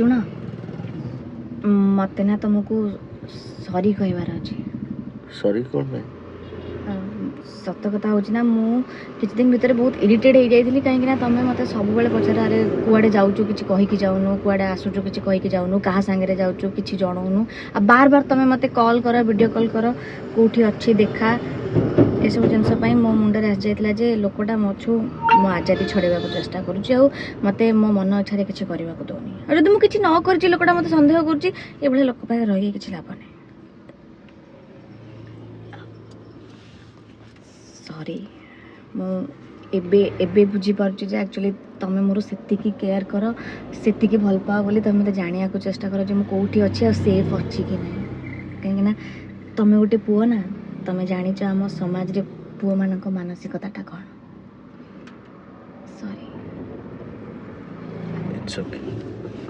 ଶୁଣ, ମୋତେ ନା ତୁମକୁ ସରି କହିବାର ଅଛି। ସରି କ'ଣ ପାଇଁ? ସତ କଥା ହେଉଛି ନା, ମୁଁ କିଛି ଦିନ ଭିତରେ ବହୁତ ଇରିଟେଡ୍ ହେଇଯାଇଥିଲି, କାହିଁକିନା ତୁମେ ମୋତେ ସବୁବେଳେ ପଚାର, ଆରେ କୁଆଡ଼େ ଯାଉଛୁ କିଛି କହିକି ଯାଉନୁ, କୁଆଡ଼େ ଆସୁଛୁ କିଛି କହିକି ଯାଉନୁ, କାହା ସାଙ୍ଗରେ ଯାଉଛୁ କିଛି ଜଣାଉନୁ, ଆଉ ବାର ବାର ତୁମେ ମୋତେ କଲ୍ କର, ଭିଡ଼ିଓ କଲ୍ କର, କେଉଁଠି ଅଛି ଦେଖା। ଏସବୁ ଜିନିଷ ପାଇଁ ମୋ ମୁଣ୍ଡରେ ଆସିଯାଇଥିଲା ଯେ ଲୋକଟା ମୋଠୁ ମୋ ଆଜାଦି ଛଡ଼େଇବାକୁ ଚେଷ୍ଟା କରୁଛି ଆଉ ମୋତେ ମୋ ମନ ଇଚ୍ଛାରେ କିଛି କରିବାକୁ ଦେଉନି, ଆଉ ଯଦି ମୁଁ କିଛି ନ କରିଛି ଲୋକଟା ମୋତେ ସନ୍ଦେହ କରୁଛି। ଏଭଳିଆ ଲୋକ ପାଖରେ ରହିକି କିଛି ଲାଭ ନାହିଁ। ସରି, ମୁଁ ଏବେ ଏବେ ବୁଝିପାରୁଛି ଯେ ଆକ୍ଚୁଆଲି ତୁମେ ମୋର ସେତିକି କେୟାର କର, ସେତିକି ଭଲ ପାଅ ବୋଲି ତୁମେ ମୋତେ ଜାଣିବାକୁ ଚେଷ୍ଟା କର ଯେ ମୁଁ କେଉଁଠି ଅଛି ଆଉ ସେଫ୍ ଅଛି କି ନାହିଁ। କାହିଁକିନା ତୁମେ ଗୋଟେ ପୁଅ ନା, ତୁମେ ଜାଣିଛ ଆମ ସମାଜରେ ପୁଅମାନଙ୍କ ମାନସିକତାଟା କ'ଣ। ସରି। It's okay.